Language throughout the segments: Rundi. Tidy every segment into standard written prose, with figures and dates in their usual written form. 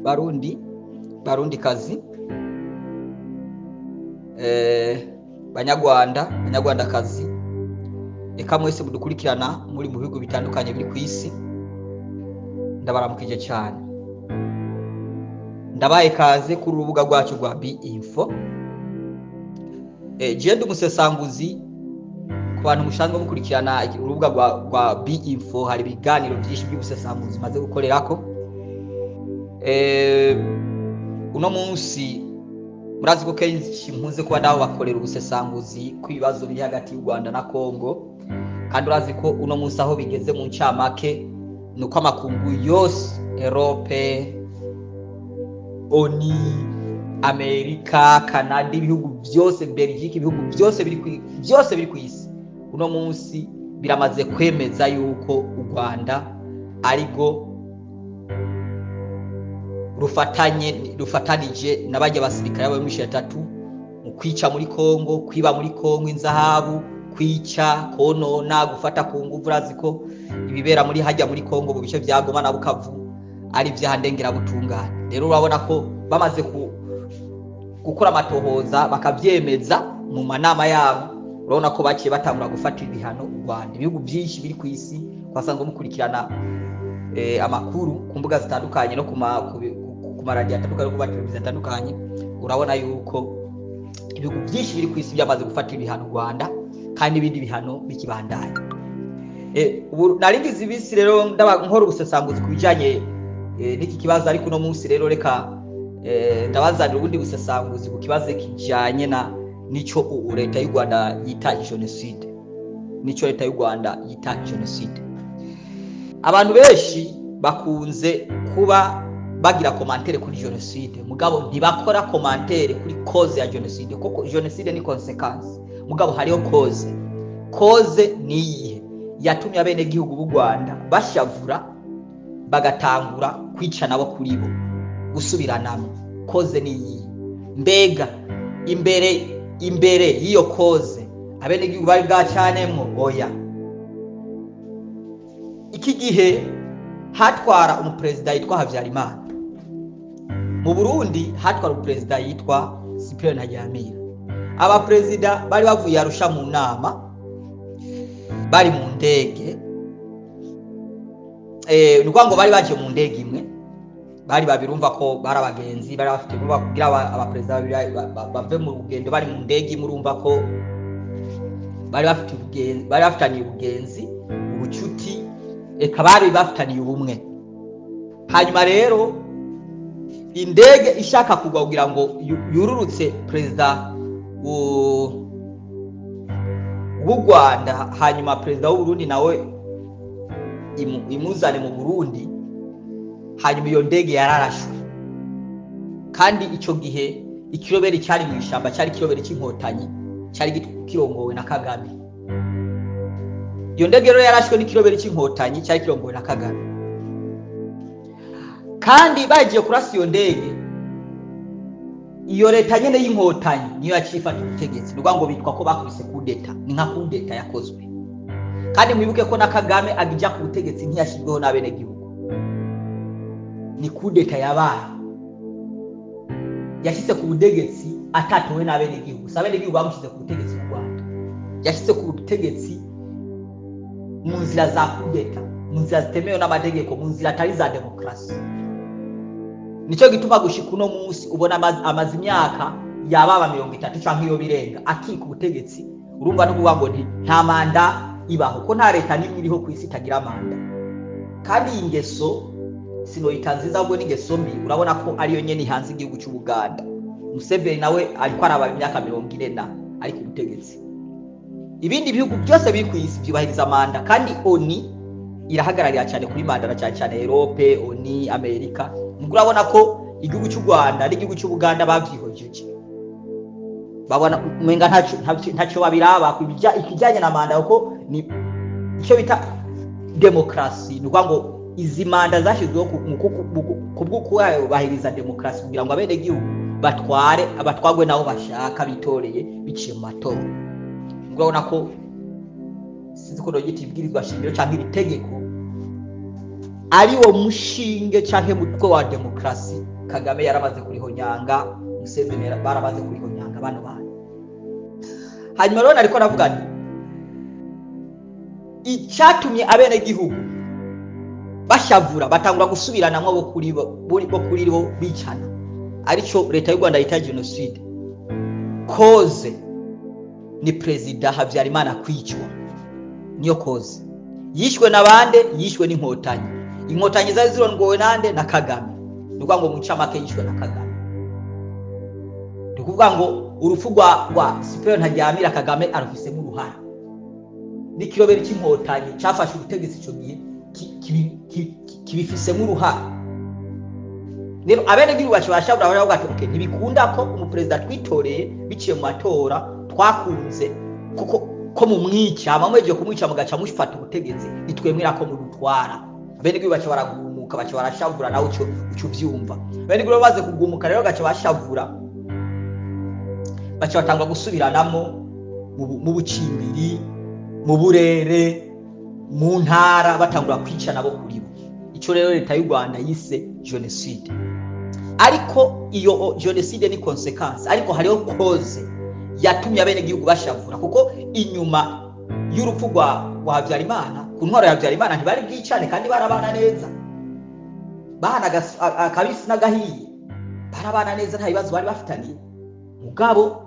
Barundi, Barundi kazi, Banyarwanda, Banyarwandakazi, eka mwese mudukurikirana muri mu bihugu bitandukanye biri ku isi, ndabaramukije cyane. Ndabaye kaze kuri urubuga rwacu rwa B-Info. Je ndi umusesanguzi ku bantu musanzwe mukurikirana urubuga rwa B-Info, hari ibiganiro byinshi by'ubusesanguzi maze gukorerako. Uno munsi murazi ko kenshi mpunze kuba naho bakorera ubusesanguzi ku bibazo biri hagati y'u Rwanda na Kongo, kandi urazi ko uno munsi aho bigeze mu ncamake nuko amakungu yose, Europe, ONU, Amerika, Canada, ibihugu byose, Belgique, ibihugu byose biri ku isi uno munsi biramaze kwemeza yuko u Rwanda arigo rufatanije n'abajya basirikare bo mu 3 mu kwica muri Kongo, kwiba muri Kongo inzahabu, kwica, konona, gufata ku nguvu. Urazi ko ibibera muri hajya muri Kongo mu bice bya Goma na Bukavu ari ibyaha ndengerabutungane. Rero urabona ko bamaze gukora amatohoza bakabyemeza mu manama yabo, urabona ko baciye batangura gufata ibihano u Rwanda. Ibihugu byinshi biri ku isi twasanzwe mukurikirana amakuru ku mbuga zitandukanye no ku maradiyo atandukanye, ku mateleviziyo atandukanye, urabona yuko ibihugu byinshi biri ku isi byamaze gufata ibihano u Rwanda, kandi n'ibindi bihano bikibandanya. Ubu naringize ibisi rero nkora ubusesanguzi ku bijanye n'iki kibazo, ariko uno munsi rero reka ndabazanira ubundi busesanguzi ku kibazo kijanye na nico leta y'u Rwanda yita genocide. Nico leta y'u Rwanda yita genocide. Abantu benshi bakunze kuba bagira commentaire kuri genocide, mugabo ntibakora commentaire kuri cause ya genocide, kuko genocide ni consequence, mugabo hariho cause. Cause ni iyihe yatumye abene gihugu b'u Rwanda bashavura bagatangura kwica nabo kuri bo, gusubiranamo? Cause ni iyihe? Mbega imbere y'iyo cause abene gihugu bari bwacanemwo? Oya. Iki gihe hatwara umuperezida yitwa Habyarimana. Mu Burundi hatwara umuperezida yitwa Cyprien Ntaryamira. Abaperezida bari bavuye Arusha mu nama, bari mu ndege, ni ngo bari baje mu ndege imwe, bari babirumva ko bari abagenzi, bari bafite kugira abaperezida babiri bave mu rugendo bari mu ndege imwe, urumva ko bari bafite ubugenzi, bari bafitaniye ubugenzi, ubucuti, eka bari bafitaniye ubumwe. Hanyuma rero indege ishaka kugwa kugira ngo yururutse perezida w'u Rwanda, hanyuma perezida w'u Burundi nawe imuzane mu Burundi, hanyuma iyo ndege yararashwe. Kandi ico gihe ikiroberi cyari mu ishamba cyari ikiroberi cy'inkotanyi cyari kirongowe na Kagame. Iyo ndege rero yarashwe n'ikiroberi cy'inkotanyi cyari kirongowe na Kagame. Kandi bagiye kurasa iyo ndege, iyo leta nyene y'inkotanyi niyo yacifata ubutegetsi. Ni ngo bitwa ko bakubise kudeta, ni nka kudeta yakozwe. Kandi mwibuke ko na Kagame agija ku butegetsi ntiyashizweho n'abene gihugu, ni kudeta yabaye. Yashyize ku butegetsi atatowe n'abene gihugu, si abene gihugu bamushyize ku butegetsi mu Rwanda. Yashyize ku butegetsi mu nzira za kudeta, mu nzira zitemewe n'amategeko, mu nzira atari za demokarasi. Nico gituma gushika uno munsi ubona amaze imyaka yababa 30 canke iyo birenga akiri ku butegetsi. Urumva no kuvuga ngo nta manda ibaho, ko nta leta n'imwe iriho ku isi itagira manda. Kandi iyi ngeso sinoyita nziza, ahubwo n'ingeso mbi, urabona ko ariyo nyene ihanze igihugu cy'u Buganda. Museveni nawe ariko araba imyaka 40 na ari ku butegetsi. Ibindi bihugu byose biri ku isi byubahiriza manda, kandi ONU irahagararira cyane kuri manda, na cyane cyane Europe, ONU, Amerika. Mugurabona ko igihugu cy'u Rwanda n'igihugu cy'u Buganda bavyihojeje, babona umenga ntacyo babiraba ikijyanye na manda, kuko ni icyo bita demokarasi. Ni ukuvuga ngo izi manda zashyizweho kubw'ukubahiriza demokarasi, kugira ngo abenegihugu batware, abatwagwe nabo bashaka bitoreye biciye mu matora. Murabona ko sinzi ko nogita ibwirizwa shingiro canke iri tegeko ari wo mushinge canke mutwe wa demokarasi. Kagame yaramaze kurihonyanga, Museveni baramaze kurihonyanga bano bantu. Hanyuma rero nariko navuga nti icyatumye abenegihugu bashavura batangura gusubiranamwo bo kuri bo bicana, arico leta y'u Rwanda yita genocide, cause ni Perezida Habyarimana kwicwa. Niyo cause. Yishwe nabande? Yishwe n'inkotanyi. Inkotanyi zari zirongowe nande? Na Kagame. Ni ukuvuga ngo mu ncamake yishwe na Kagame. Ni ukuvuga ngo urupfu rwa Cyprien Ntaryamira Kagame arufisemo uruhara. N'ikiroberi cy'inkotanyi cyafashe ubutegetsi ico gihe kibifisemo uruhara. Rero abenegihugu bacu bashabura baravuga ati okay, ntibikunda ko umuperezida twitoreye biciye mu matora twakunze kuko ko mumwica, amamweje kumwica mugaca mufata ubutegetsi, nitwemera ko mudutwara. Abenegihugu bacu baragumuka, bacu barashavura, nawe uco uvyumva. Abenegihugu baze kugumuka rero gaca bashavura, baca batangwa gusubiranamo mu bucimbiri, mu burere, mu ntara, batangura kwica nabo kuri bo. Ico rero leta y'u Rwanda yise genocide. Ariko iyo genocide ni consequence, ariko hariho cause yatumye abenegihugu bashavura, kuko inyuma y'urupfu rwa Habyarimana, ku ntwaro ya Habyarimana ntibari bwicane kandi barabana neza, bahana akabisi n'agahiye, barabana neza, nta bibazo bari bafitaniye. Mugabo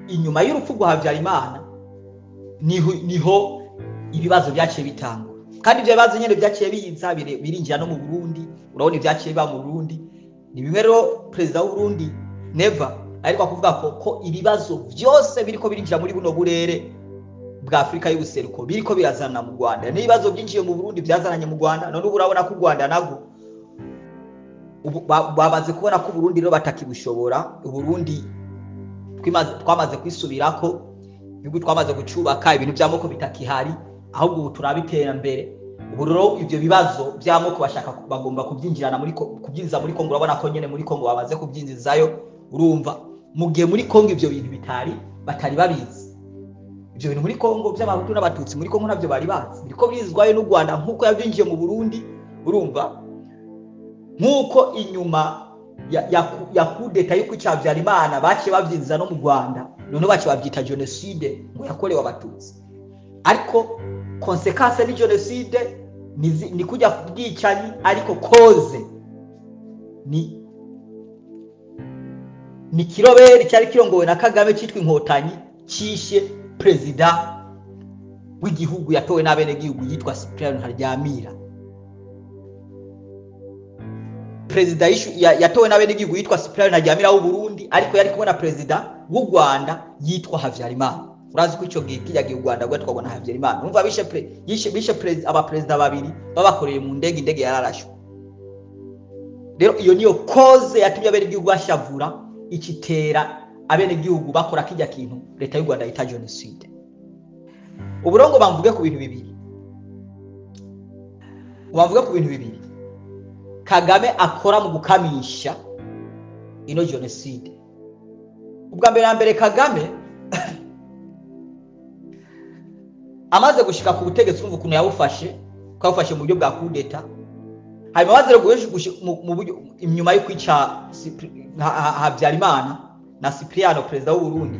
inyuma y'urupfu rwa Habyarimana niho ibibazo byaciye bitangura. Kandi ibyo bibazo nyene byaciye biza birinjira no mu Burundi. Urabona ibyaciye biba mu Burundi. Ni bimwe rero Perezida w'u Burundi Neva ariko akuvuga ko ibibazo byose biriko birinjira muri buno burere bwa Afrika y'ubuseruko biriko birazana mu Rwanda. N'ibibazo byinjiye mu Burundi byazananye mu Rwanda. None ubu urabona ko u Rwanda nabwo babaze kubona ko Burundi rero batakibushobora. Uburundi twamaze kwisubirako, ibihugu twamaze gucubaka, ibintu by'amoko bitakihari, ahubwo ubu turabitera mbere. Ubu rero ivyo bibazo by'amoko bashaka bagomba kubyinjirana muri kubyinjiza muri Kongo. Urabona ko nyene muri Kongo bamaze kubyinjizayo. Urumva mu gihe muri Kongo ivyo bintu batari babizi. Ivyo bintu muri Kongo by'abahutu n'abatutsi muri Kongo navyo bari bazi, biriko bizwayo n'u Rwanda nkuko yavyinjiye mu Burundi. Urumva nkuko inyuma ya kudeta yo kwica Habyarimana baciye bavyinjiza no mu Rwanda, none baciye bavyita genocide ngo yakorewe abatutsi. Ariko consequence ni genocide, ni kujya bwicanyi, ariko cause ni kiroberi cyari kirongowe na Kagame cyitwa inkotanyi cyishe perezida w'igihugu yatowe n'abenegihugu yitwa Cyprien Ntaryamira. Perezida yatowe n'abenegihugu yitwa Cyprien Ntaryamira w'u Burundi, ariko yari kumwe na perezida w'u Rwanda yitwa Habyarimana. Urazi ko ico gihe kiyagiye u Rwanda gwatwagwa na Habyarimana. Urumva bishe abaperezida babiri babakoreye mu ndege, indege yararashwe. Rero iyo niyo cause yatumye abenegihugu bashavura, ikitera abenegihugu bakora kijya kintu leta y'u Rwanda yita genocide. Uburongo bamvuge ku bintu bibiri. Bamvuge ku bintu bibiri Kagame akora mu gukamisha ino genocide. Ubwa mbere na mbere, Kagame amaze gushika ku butegetsi, urumva ukuntu yabufashe, ko yabufashe mu buryo bwa kudeta. Hanyuma amaze mu buryo inyuma yo kwica Habyarimana na Cypriano perezida w'u Burundi.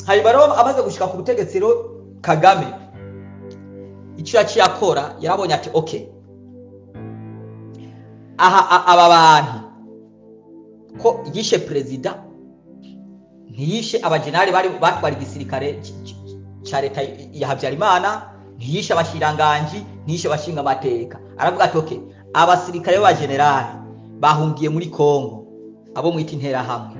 Hanyuma rero amaze gushika ku butegetsi rero Kagame icyo yaciye akora, yarabonye ati okay, aha aba bantu ko yishe perezida, ntiyishe abajenali bari batwara igisirikare ca leta ya Habyarimana, ntiyishe abashiranganji, ntiyishe abashinga amateka. Aravuga ati okay, abasirikare b'abajenerali bahungiye muri Kongo, abo mwita interahamwe,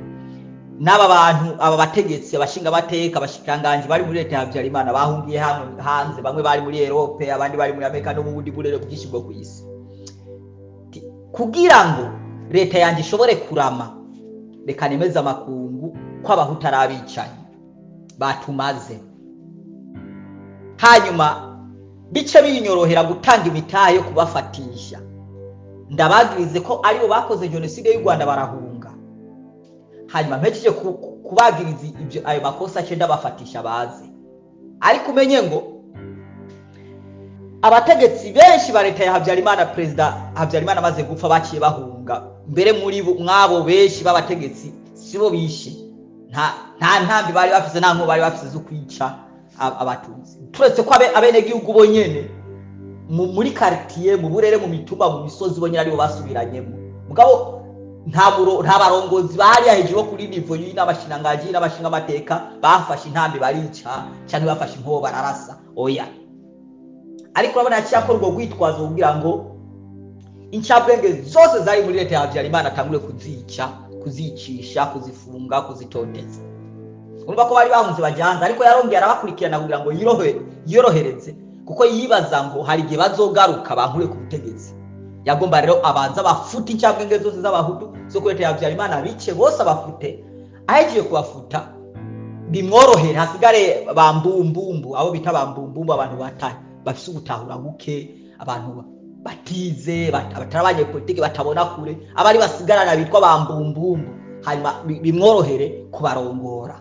n'aba bantu aba bategetsi abashinga amateka abashiranganji bari muri leta ya Habyarimana bahungiye hanze, bamwe bari muri Europe, abandi bari muri Amerika no mu bundi burere bwinshi bwo kw'isi. Kugira ngo leta yanje ishobore kurama, reka nemeze amakungu ko abahutu ari abicanyi batumaze. Hanyuma bice binyorohera gutanga imitahe yo kubafatisha, ndabagirize ko aribo bakoze genocide y'u Rwanda barahunga. Hanyuma mpejeje kubagiriza ibyo ayo makosa cye ndabafatisha baze. Ariko umenye ngo Abategetsi benshi ba leta ya Habyarimana, Perezida Habyarimana amaze gupfa, baciye bahunga. Mbere muri mwabo benshi b'abategetsi sibo bishe, nta ntambi bari bafise, nta nko bari bafise zo kwica Abatutsi, turetse ko abenegihugu bonyene muri quartier, mu burere, mu mitumba, mu misozi, bonyene aribo basubiranyemo. Mugabo nta barongozi bari hejuru bo kuri niveau y'inabashingangaji n'abashinga amateka bafashe intambi barica cyangwa bafashe inkobo bararasa, oya. Ariko urabona yaciye akora urwo rwitwazo kugira ngo incabwenge zose zari muri leta ya Habyarimana atangure kuzica, kuzicisha, kuzifunga, kuzitoteza. Urumva ko bari bahunze bajanze, ariko yarongeye arabakurikirana kugira ngo yorohereze, kuko yibaza ngo hari igihe bazogaruka bankure ku butegetsi. Yagomba rero abanza bafute incabwenge zose z'Abahutu zo kuri leta ya Habyarimana, bice bose abafute. Ahejeje kubafuta bimworohere, hasigare bambumbumbu, abo bita bambumbumbu, abantu bataye bafise ugutahura guke, abantu batize, batarabanye politike, batabona kure, abari basigarana bitwa bambumbumbu, hanyuma bimworohere kubarongora.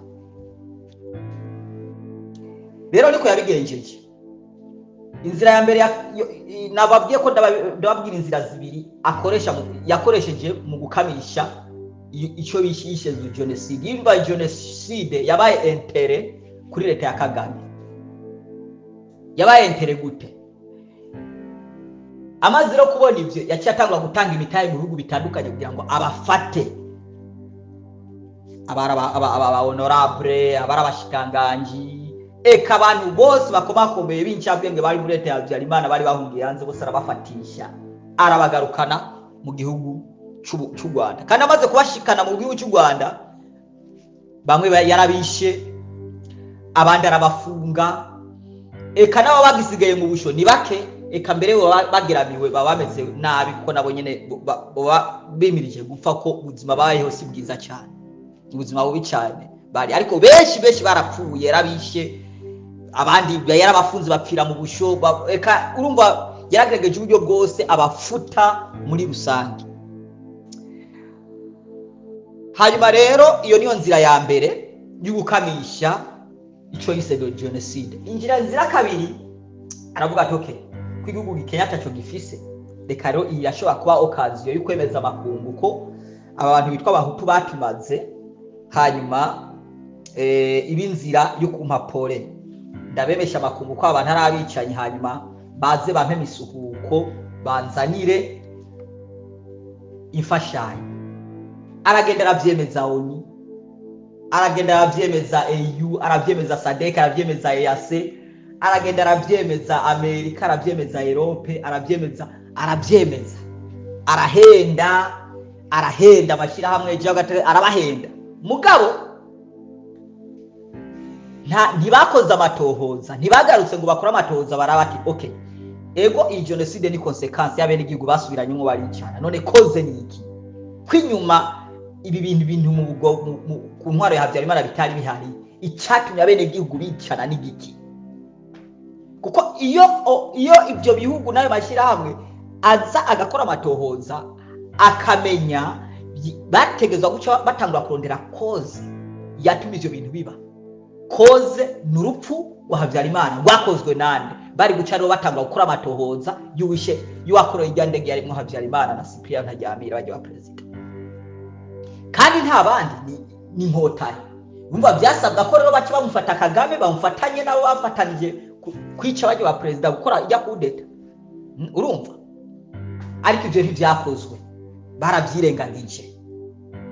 Rero niko yabigenjeje. Inzira ya mbere nababwiye ko ndababwira inzira zibiri akoresha yakoresheje mu gukamisha icyo bishyishe jenoside. Yumva jenoside yabaye intérêt kuri leta ya Kagame. Yabaye intérêt gute? Amaze rero kubona ivyo, yaciye atangura gutanga imitahe mu bihugu bitandukanye kugira ngo abafate, abari aba honorable, abari abashikanganji, eka abantu bose bakomakomeye b'incabwenge bari muri leta ya Habyarimana bari bahungiye hanze, bose arabafatisha, arabagarukana mu gihugu c'u Rwanda. Kandi amaze kubashikana mu gihugu c'u Rwanda, bamwe yarabishe, abandi arabafunga, eka nabo bagisigaye mu busho ni bake, eka mbere baba bageramiwe, baba bameze nabi, kuko nabo nyene baba bimirije gupfa, ko ubuzima babayeho si bwiza cyane, ubuzima bubi cyane bari. Ariko benshi benshi barapfuye, yarabishe, abandi yarabafunze bapfira mu busho. Eka urumva yaragerageje uburyo bwose abafuta muri rusange. Hanyuma rero iyo niyo nzira ya mbere y'ugukamisha ico yise jenoside. Inzira kabiri, aravuga ati okay, ko igihugu gikenya ataco gifise, reka rero iyi yashobora kuba occasion yo kwemeza amakungu ko aba bantu bitwa Abahutu batumaze, hanyuma iba inzira yo kumpapore ndabemesha amakungu ko abantu ari abicanyi, hanyuma baze bampe imisuhuko, banzanire imfashanyo. Aragenda aravyemeza ONU, aragenda aravyemeza AU, aravyemeza SADC, aravyemeza EAC, aragenda aravyemeza Amerika, aravyemeza Europe, aravyemeza, aravyemeza, arahenda, arahenda amashirahamwe arabahenda. Mugabo ntibakoze amatohoza, ntibagarutse ngo bakore amatohoza barabati okay, ego iyi jenoside ni conséquence y'abenegihugu basubiranye ngo baricana, none cause ni iki? Kwinyuma ibi bintu mu ku ntwaro ya Habyarimana bitari bihari, icyatumye abenegihugu bicana ni giki? Kuko iyo ibyo bihugu nayo mashyirahamwe aza agakora amatohoza akamenya, bategezwa guca batangura kurondera cause yatumye ivyo bintu biba. Cause ni urupfu rwa Habyarimana rwakozwe nande? Bari guca rero batangura gukora amatohoza y'uwishe, y'uwakoreye irya ndege yarimwo Habyarimana na Cyprien Ntaryamira bajya ba perezida, kandi nta bandi ni Inkotanyi. Urumva byasabwa ko rero baca bamufata Kagame, bamufatanye nabo bafatanije kwica bajya ba perezida, gukora ijya kudeta. Urumva ariko ivyo ntivyakozwe, baravyirengagije.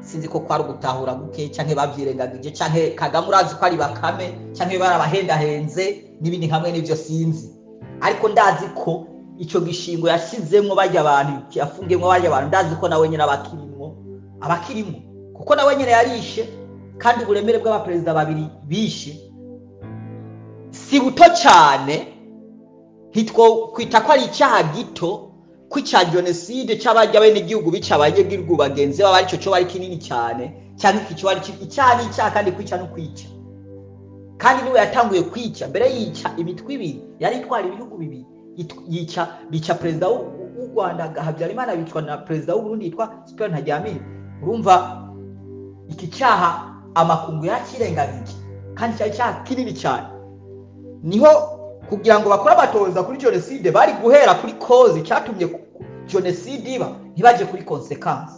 Sinzi ko kwari ugutahura guke canke bavyirengagije, canke Kagame urazi ko ari bakame, canke barabahendahenze n'ibindi hamwe n'ivyo, sinzi. Ariko ndazi ko ico gishingo yashizemwo bajya abantu, yafungiyemwo bajya abantu, ndazi ko nawe nyene abakirimwo, kuko nawe nyene yarishe. Kandi uburemere bw'abaperezida babiri bishe si buto cyane, ntitwo kwita ko ari icyaha gito kwica jenoside c'abajya abenegihugu bica abanyagihugu bagenzi babo, arico cyo bari kinini cyane, cyangwa iki cyo bari icyaha ni icyaha, kandi kwica no kwica. Kandi niwe yatanguye kwica mbere, yica imitwe ibiri yari itwara ibihugu bibiri, yica bica perezida w'u Rwanda Habyarimana, bicwa na perezida w'u Burundi yitwa Cyprien Ntaryamira. Urumva iki cyaha amakungu yakirengagije, kandi cyari cyaha kinini cyane. Niho Kugira ngo bakore amatohoza kuri jenoside, bari guhera kuri cause cyatumye jenoside iba, ntibaje kuri conséquence.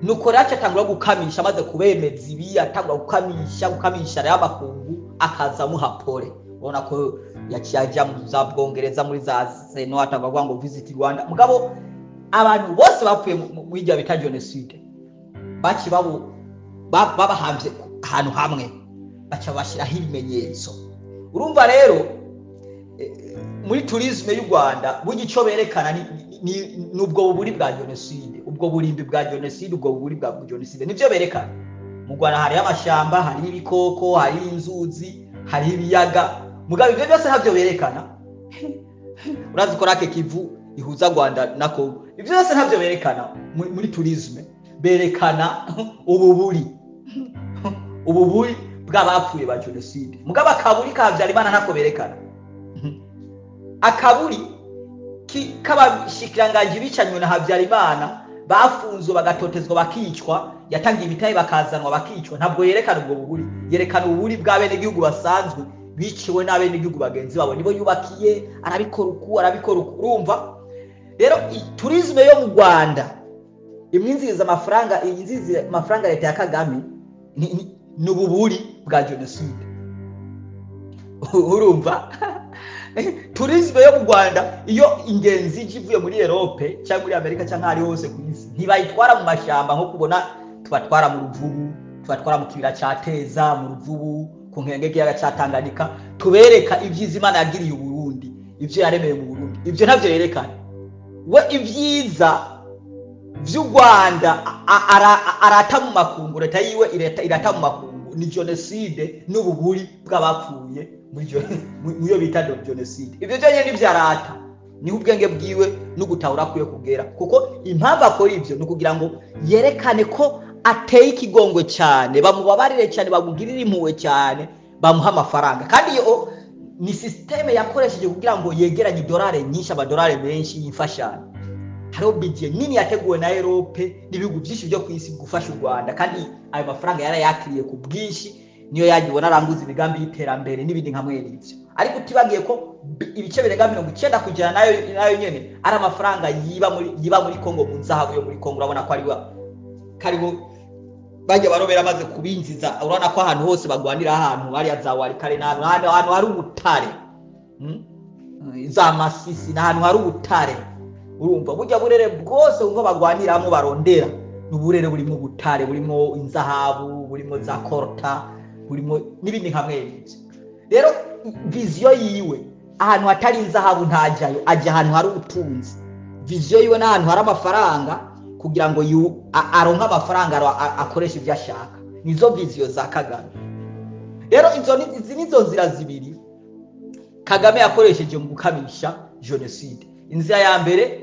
Nuko rero atangura gukamisha, amaze kubemeza ibi atangura gukamisha rero amakungu akaza amuha pole. Ubona ko yaciye ajya mu za Bwongereza, muri za Seno, atangura kuvuga ngo "Visit Rwanda". Mugabo abantu bose bapfuye mu irya bita jenoside baci babo babahambye ahantu hamwe, baca bashyiraho ibimenyetso. Urumva rero muri tourisme y'u Rwanda burya icyo berekana ni ubwo buburi bwa jenoside, ubwo burimbi bwa jenoside, ubwo buburi bwa jenoside nibyo berekana. Mu Rwanda hariho amashyamba, hariho ibikoko, hariho inzuzi, hariho ibiyaga, mugabo ibyo byose ntabyo berekana. Urazi ko Lac Kivu ihuza Rwanda na Congo. Ibyo byose ntabyo berekana muri tourisme. Berekana ububuri bw'abapfuye ba jenoside, mugabo akaburi ka Habyarimana ntako berekana. Akaburi k'abashikiranganji bicanywe na Habyarimana, bafunzwe, bagatotezwa, bakicwa, yatangiye ibitayi bakazanwa bakicwa, ntabwo yerekana ubwo buburi. Yerekana ububuri bw'abenegihugu basanzwe biciwe n'abenegihugu bagenzi babo, nibo yubakiye. Arabikora uku, arabikora uku. Urumva rero tourisme yo mu Rwanda imwinziriza amafaranga, yinziriza amafaranga leta ya Kagame ni ububuri bwa jenoside. Urumva tourisme yo mu Rwanda, iyo ingenzi ije ivuye muri Europe cyangwa muri Amerika cyangwa ahari hose ku isi, ntibayitwara mu mashyamba nko kubona tubatwara mu Ruvubu, tubatwara mu kibira cya Teza, mu Ruvubu, ku nkenge y'ikiyaga cya Tanganyika, tubereka ibyiza Imana yagiriye Uburundi, ibyo yaremeye mu Burundi. Ibyo ntabyo yerekana. We ibyiza vy'u Rwanda arata mu makungu, leta yiwe irata mu makungu ni jenoside n'ububuri bw'abapfuye muri yo bita jenoside. Ibyo byonyine nivyo arata, niho ubwenge bwiwe no gutahura kwiwe kugera. Kuko impamvu akora ibyo ni ukugira ngo yerekane ko ateye ikigongwe cyane, bamubabarire cyane, bamugirire impuhwe cyane, bamuha amafaranga. Kandi iyo ni système yakoresheje kugira ngo yegeranye idolari nyinshi, amadolari menshi y'imfashanyo. Hariho budget nini yateguwe na Europe n'ibihugu byinshi byo ku isi gufasha u Rwanda, kandi ayo mafaranga yarayakiriye ku bwinshi. Niyo yagiye ubona aranguza imigambi y'iterambere n'ibindi nka mwene ibyo. Ariko utibagiye ko ibice birenga 90% nayo nyene ari amafaranga yiba muri Congo, mu nzahabu yo muri Congo. Urabona ko aribo bajya barobera amaze kubinjiza. Urabona ko ahantu hose bagwanira, ahantu hariya za Walikale, n'ahantu ahantu hari ubutare, Za Masisi ni ahantu hari ubutare. Urumva burya burere bwose wumva bagwaniramo, barondera, ni uburere burimo ubutare, burimo inzahabu, burimo za coltan, burimo n'ibindi nka mwene ibyo. Rero vision yiwe, ahantu hatari inzahabu ntajyayo, ajya ahantu hari ubutunzi. Vision yiwe n'ahantu hari amafaranga, kugira ngo aronke amafaranga, akoreshe ibyo ashaka. Nizo vision za Kagame. Rero izi nizo nzira zibiri Kagame yakoresheje mu gukamisha jenoside. Inzira ya mbere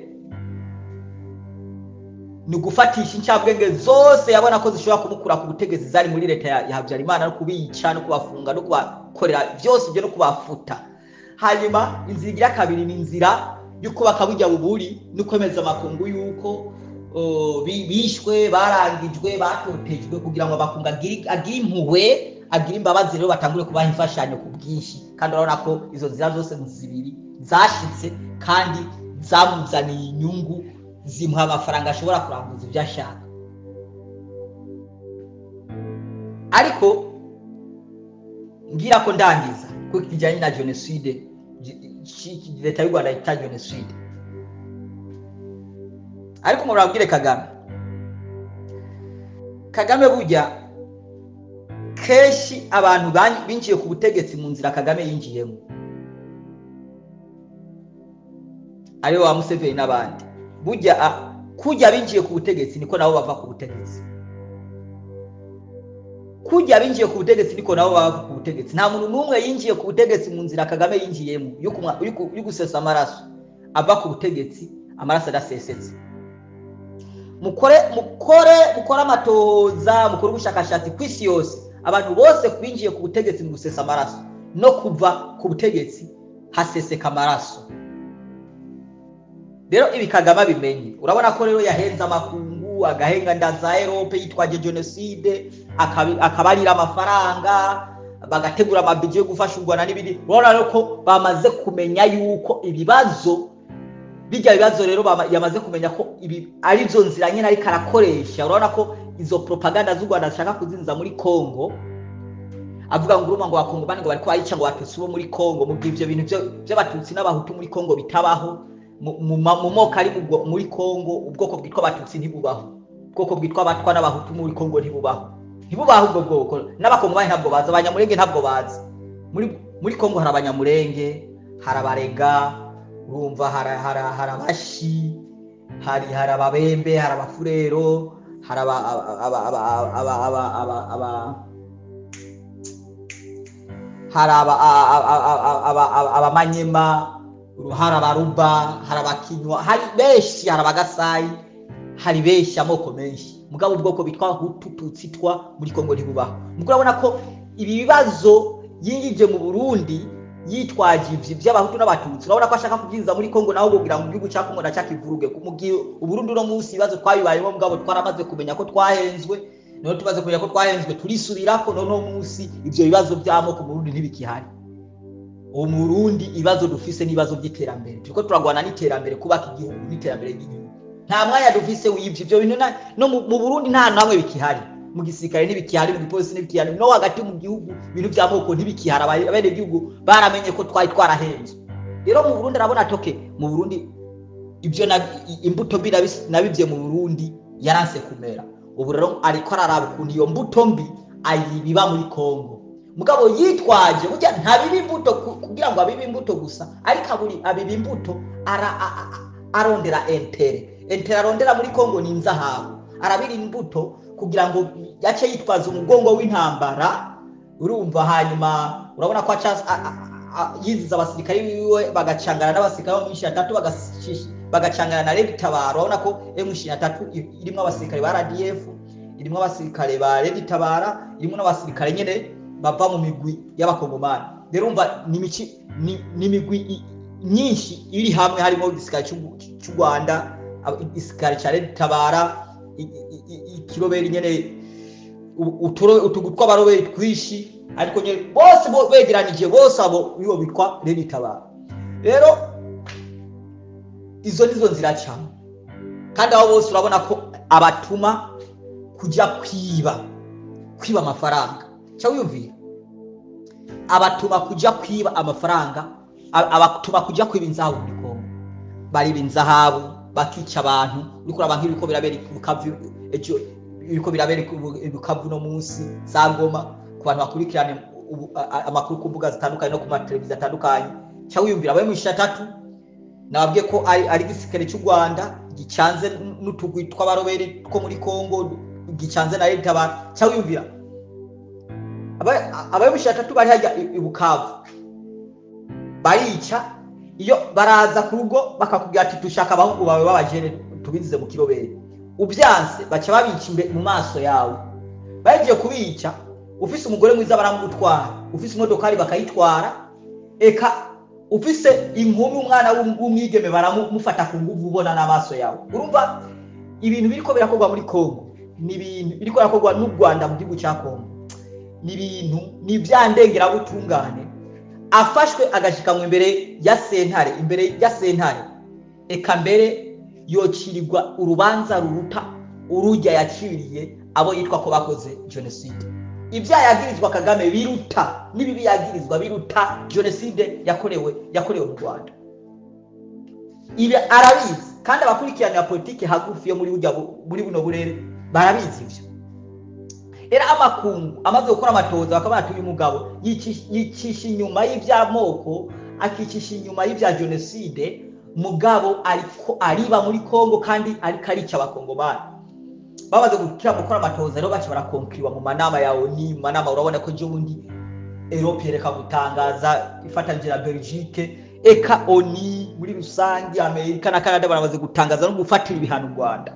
ni ugufatisha incabwenge zose yabona ko zishobora kumukura ku butegetsi zari muri leta ya Habyarimana, no kubica no kubafunga no kubakorera byose ibyo no kubafuta. Hanyuma inzira igira kabiri ni inzira yo kubaka burya buburi no kwemeza amakungu yuko bishwe, barangijwe, batotejwe, kugira ngo amakungu agire impuhwe, agire imbabazi, rero batangure kubaha imfashanyo ku bwinshi. Kandi urabona ko izo nzira zose zibiri zashitse kandi zamuzaniye inyungu, zimuha amafaranga ashobora kuranguza ibyo ashaka. Ariko ngira ko ndangiza kuko kijyanye na jenoside leta y'u Rwanda yita jenoside. Ariko murabwire Kagame, Kagame burya kenshi abantu binjiye ku butegetsi mu nzira Kagame yinjiyemo, aribo ba Museveni n'abandi, burya kujya binjiye ku butegetsi niko nabo bava ku butegetsi. Kujya binjiye ku butegetsi niko nabo bava ku butegetsi. Nta muntu n'umwe yinjiye ku butegetsi mu nzira Kagame yinjiyemo yo gusesa amaraso ava ku butegetsi amaraso adasesetse. Mukore amatohoza, mukore ubushakashatsi ku isi yose. Abantu bose binjiye ku butegetsi mu gusesa amaraso, no kuva ku butegetsi haseseka amaraso. Rero ibi Kagame abimenye. Urabona ko rero yahenze amakungu, agahenga nda za Europe yitwaje jenoside, akabarira amafaranga. Bagategura amabije yo gufasha u Rwanda n'ibindi. Urabona rero ko bamaze kumenya yuko ibibazo bijya bibazo rero yamaze kumenya ko ibi ari zo nzira nyine ariko arakoresha. Urabona ko izo propaganda z'u Rwanda zishaka kuzinza muri Kongo, avuga ngo urumva ngo abakongomani ngo bariko barica ngo abatutsi bo muri Kongo, mu gihe ivyo bintu vy'abatutsi n'abahutu muri Kongo bitabaho. Mu moko ari muri Kongo, ubwoko bwitwa abatutsi ntibubaho, ubwoko bwitwa abatwa n'abahutu muri Kongo ntibubaho, ntibubaho ubwo bwoko. N'abakongomani ntabwo bazi, abanyamurenge ntabwo bazi. Muri Kongo hari abanyamurenge, hari abarega, urumva hari abashi, hari ababembe, hari abafurero, hari aba aba aba aba aba aba aba hari abamanyema, hari abaruba, hari abakinywa, hari benshi, hari abagasayi, hari benshi, amoko menshi. Mugabo ubwoko bitwa Hutu, Tutsi, Twa muri Kongo ntibubaho. Muko urabona ko ibi bibazo yingije mu Burundi yitwaje ivyo by'abahutu n'abatutsi, urabona ko ashaka kubyinjiza muri Kongo naho kugira ngo igihugu cya Kongo nacakivuruge. Mu gihe Uburundi uno munsi ibibazo twabibayemo, mugabo twaramaze kumenya ko twahenzwe. None tumaze kumenya ko twahenzwe, turisubirako. None uno munsi ivyo bibazo by'amoko mu Burundi ntibikihari. Ubu mu Burundi ibibazo dufise n'ibibazo by'iterambere, turiko turagwana n'iterambere, kubaka igihugu n'iterambere ry'igihugu. Nta mwanya dufise w'ivyo ivyo bintu no mu Burundi nta namwe bikihari. Mu gisirikare ntibikihari, mu gipolisi ntibikihari, no hagati mu gihugu ibintu by'amoko ntibikihari. Abene gihugu baramenye ko twari twarahenzwe. Rero mu Burundi arabona toke mu Burundi ibyo imbuto mbi nabivye mu Burundi yaranse kumera. Ubu rero ariko araraba ukuntu iyo mbuto mbi ayibiba muri Kongo, mugabo yitwaje burya ntabiba imbuto kugira ngo abibe imbuto gusa, ariko abiba imbuto arondera intérêt arondera muri Kongo ni inzahabu. Arabira imbuto kugira ngo yace yitwaza umugongo w'intambara, urumva. Hanyuma urabona ko yiziza abasirikare biwe bagacangana n'abasirikare bo mu M23, bagacangana na Red Tabara. Urabona ko M23 irimo abasirikare ba RDF, irimo abasirikare ba Red Tabara, irimo n'abasirikare nyene bava mu migwi y'abakongomani. Rero umva ni imigwi myinshi iri hamwe, harimo igisirikare cy'u Rwanda, igisirikare cya Red Tabara, ikiroberi nyene, utugwi tw'abaroberi twishi, ariko nyene bose begeranije bose abo nibo bitwa Red Tabara. Rero izo nizo nzira cyane, kandi abo bose urabona ko abatuma kujya kwiba amafaranga. Cyo wiyumvira, abatuma kujya kwiba amafaranga, abatuma kujya kwiba inzahabu muri Kongo. Bariba inzahabu, bakica abantu. Uriko uraba nk'ibiriko birabera i Bukavu ejo, ibiriko birabera i Bukavu no munsi za Goma, ku bantu bakurikirana amakuru ku mbuga zitandukanye no ku mateleviziyo atandukanye. Cyo wiyumvira, abaye mu 23 nababwiye ko ari igisirikare cy'u Rwanda gicanze n'utugwi tw'abaroberi two muri Kongo, gicanze na Red Tabara. Cyo wiyumvira, abaye mu 23 bari hajya i Bukavu barica. Iyo baraza ku rugo bakakubwira ati dushaka abahungu bawe b'abajene tubinjize mu kiroberi, ubyanse baca babica mu maso yawe. Bagiye kubica, ufise umugore mwiza baramutwara, ufise imodokari bakayitwara, eka ufise inkumi umwana w'umwigeme baramufata ku nguvu ubona n'amaso yawe. Urumva ibintu biriko birakorwa muri Kongo, ni ibintu biriko birakorwa n'u Rwanda mu gihugu cya Kongo, ni ibintu ni ivyandengera-butungane. Afashwe agashikanwa imbere ya sentare, imbere ya sentare, eka mbere yocirirwa urubanza ruruta urujya yaciriye abo yitwa ko bakoze jenoside. Ibyaha yagirizwa Kagame biruta n'ibibi yagirizwa biruta jenoside yakorewe mu Rwanda. Ibi arabizi, kandi abakurikiranira politiki hagufi yo muri buno burere barabizi ivyo. Rero amakungu amaze gukora amatoza bakaba bati uyu mugabo yicisha inyuma y'ivy'amoko, akicisha inyuma y'ivya jenoside, mugabo ariko ariba muri Kongo kandi ariko arica abakongomani. Bamaze gukora amatoza rero baca barakonkiriwa mu manama ya ONU, mu manama urabona ko ejo bundi Europe yereka gutangaza ifatanyije na Belgique, eka ONU muri rusange, Amerika na Canada baramaze gutangaza no gufatira ibihano u Rwanda.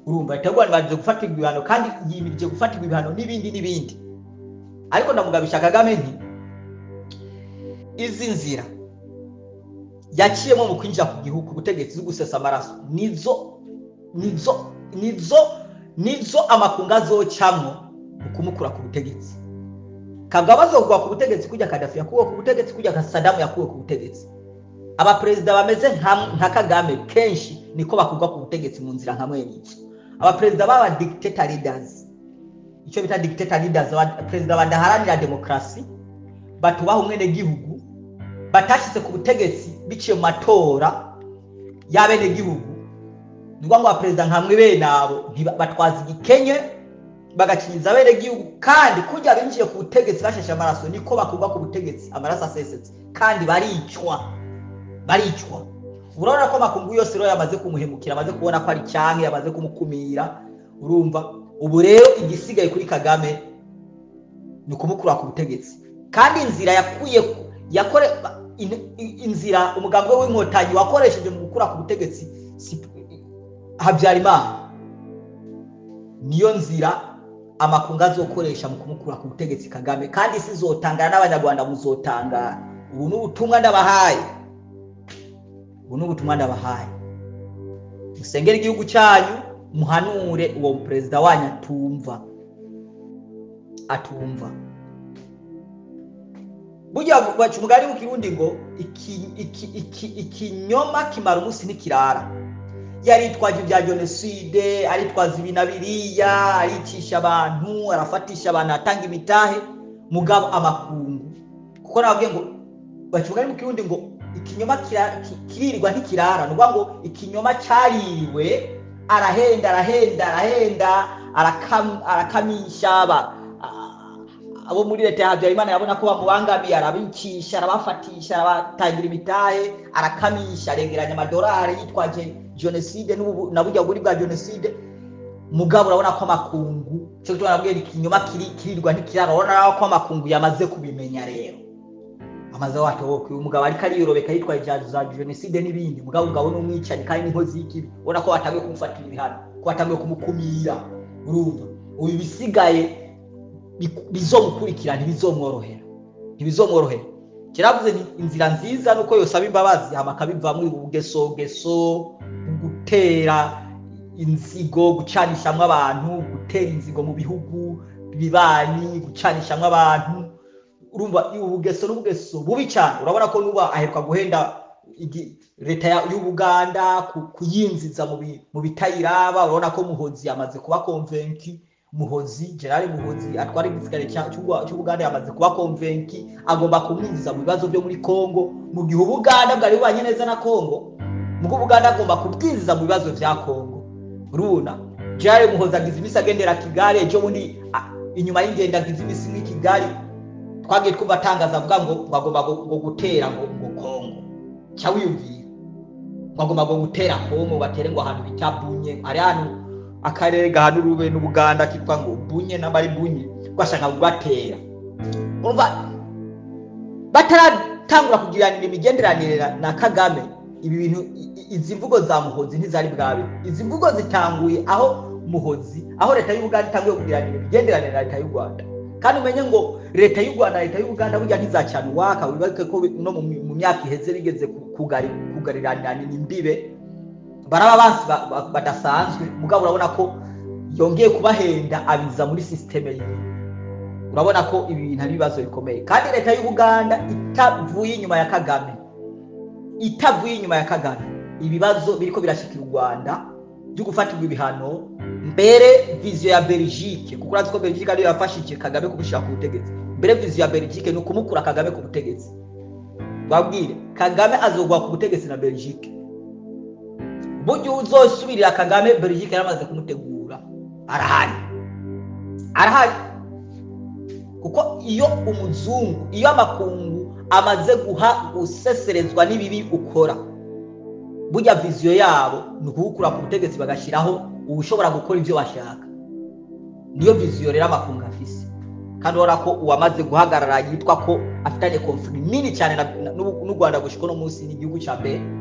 Urumva leta y'u Rwanda imaze gufatirwa ibihano kandi yimirije gufatirwa ibihano n'ibindi n'ibindi. Ariko ndamugabisha Kagame nti izi nzira yaciyemo mu kwinjira ku gihugu ku butegetsi zo gusesa amaraso nizo amakungu azocamwo mu kumukura ku butegetsi. Kagame azogwa ku butegetsi kujya Gaddafi yakuwe ku butegetsi, kujya Saddam yakuwe ku butegetsi. Abaperezida bameze nka Kagame kenshi niko bakugwa ku butegetsi mu nzira nka mwene iki. Abaperezida baba dictator leaders, icyo bita dictator leaders, abaperezida badaharanira demokrasi, batubaha umwene gihugu, batashyize ku butegetsi biciye mu matora y'abene gihugu. Ni ngo abaperezida nka mwe bene abo batwaza igikenye bagakinyiza abene gihugu, kandi kujya binjiye ku butegetsi basheshe amaraso niko bakugwa ku butegetsi amaraso asesetse, kandi baricwa. Urabona ko amakungu yose rero yamaze kumuhemukira, amaze kubona ko ari cyanke, yamaze kumukumira. Urumva ubu rero igisigaye kuri Kagame ni kumukura ku butegetsi. Kandi inzira yakuye yakore inzira umugambwe w'inkotanyi wakoresheje mu gukura ku butegetsi Habyarimana, niyo nzira amakungu azokoresha mu kumukura ku butegetsi Kagame. Kandi isi izotangara n'Abanyarwanda muzotangara. Ubu ni ubutumwa ndabahaye, ubu ni ubutumwa ndabahaye. Musengere igihugu cyanyu, muhanure uwo perezida wanyu atumva. Burya baca umugani mu Kirundi ngo ikinyoma kimara umunsi ntikirara. Yaritwaje ibya jenoside, aritwaza ibi na biriya, aricisha abantu, arafatisha abantu, atanga imitahe, mugabo amakungu. Kuko nababwiye ngo baca umugani mu Kirundi ngo ikinyoma kirirwa ntikirara. Ni ukuvuga ngo ikinyoma cyaririwe, arahenda arahenda arahenda, arakamisha abo muri leta ya Habyarimana, yabona ko bamubangamiye, arabicisha, arabafatisha, arabatangira imitahe, arakamisha, aregeranya amadolari yitwaje jenoside na burya buri bwa jenoside. Mugabo urabona ko amakungu, cyo nabwiye ikinyoma kirirwa ntikirara. Urabona ko amakungu yamaze kubimenya rero, amaze watoboka uyu mugabo ariko ariyorobeka yitwaje za jenoside n'ibindi. Mugabo ngabo n'umwicanyi kandi n'inkozi y'ikibi. Ubona ko batangiye kumufatira ibihano, ko batangiye kumukumira. Urumva uyu bisigaye bizomukurikira, ntibizomworohera, ntibizomworohera. Kiravuze ni inzira nziza nuko yosaba imbabazi, hama akabivamwo ubugesogeso, gutera inzigo, gucanishamwo abantu, gutera inzigo mu bihugu bibanyi, gucanishamwo abantu. Urumva ubugeso n'ubugeso bubi cyane. Urabona ko nuba aheruka guhenda leta y'Ubuganda kuyinziza mu bitayiraba. Urabona ko Muhozi yamaze kuba convaincu. Muhozi, General Muhozi atwara igisirikare cy'Ubuganda yamaze kuba convaincu, agomba kumwinjiza mu bibazo byo muri Kongo. Mu gihe Ubuganda bwari bubanye neza na Kongo, mugo Ubuganda agomba kubwinjiza mu bibazo vya Kongo. Urabona General Muhozi agize imisi agendera Kigali, ejo bundi inyuma y'ingenda agize imisi muri Kigali, twagiye twumva atangaza avuga ngo bagomba ngo gutera ngo Kongo. Cya wiyumvira bagomba ngo gutera Kongo, batere ngo ahantu bita Bunye, ari ahantu akarere gahana urube n'Ubuganda kitwa ngo Bunye n'abari Bunye, bashaka kubatera. Urumva bataratangura kugiranira imigenderanire na Kagame, ibi bintu izi mvugo za Muhozi ntizari bwabe. Izi mvugo zitanguye aho Muhozi, aho leta y'Ubuganda itanguye kugiranira imigenderanire na leta y'u Rwanda. Kandi umenye ngo leta y'u Rwanda, leta y'Ubuganda burya ntizacana uwaka. Wibuke ko no mu myaka iheze bigeze kugariranira imbibe, baraba bansi badasanzwe. Mugabo urabona ko yongeye kubahenda abiza muri systeme yiwe. Urabona ko ibi bintu ari ibibazo bikomeye. Kandi leta y'Ubuganda itavuye inyuma ya Kagame, itavuye inyuma ya Kagame, ibibazo biriko birashikira u Rwanda byo gufatirwa ibihano. Mbere vision ya Belgique, kuko urazi ko Belgique ariyo yafashije Kagame kumushira ku butegetsi. Mbere vision ya Belgique ni ukumukura Kagame ku butegetsi. Babwire Kagame azogwa ku butegetsi na Belgique. Buryo uzosubirira Kagame, Belgique yaramaze kumutegura, arahari, arahari. Kuko iyo umuzungu, iyo amakungu amaze guha guseserezwa n'ibibi ukora, burya vision yabo ni ukugukura ku butegetsi bagashiraho ushobora gukora ibyo bashaka. Niyo vision rero amakungu afise. Kandi urabona ko uwamaze guhagarara yitwa ko afitanye conflit nini cyane n'u Rwanda gushika no munsi n'igihugu cya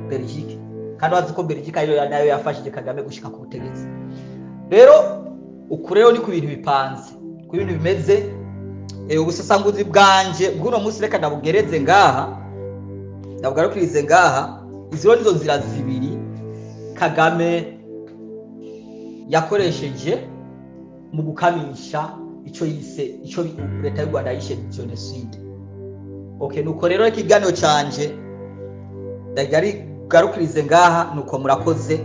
Belgique. Kandi wazi ko Belgique ariyo nayo yafashije Kagame gushika ku butegetsi. Rero uku rero ni ku bintu bipanze, ku bintu bimeze. Ubusasanguzi bwanje bw'uno munsi reka ndabugereze ngaha, ndabugarukirize ngaha. Izi rero nizo nzira zibiri Kagame yakoresheje mu gukamisha Ico yise, ico leta y'u Rwanda yishe jenoside. Okay, nuko rero ikiganiro canje ndagarukirize ngaha. Nuko murakoze.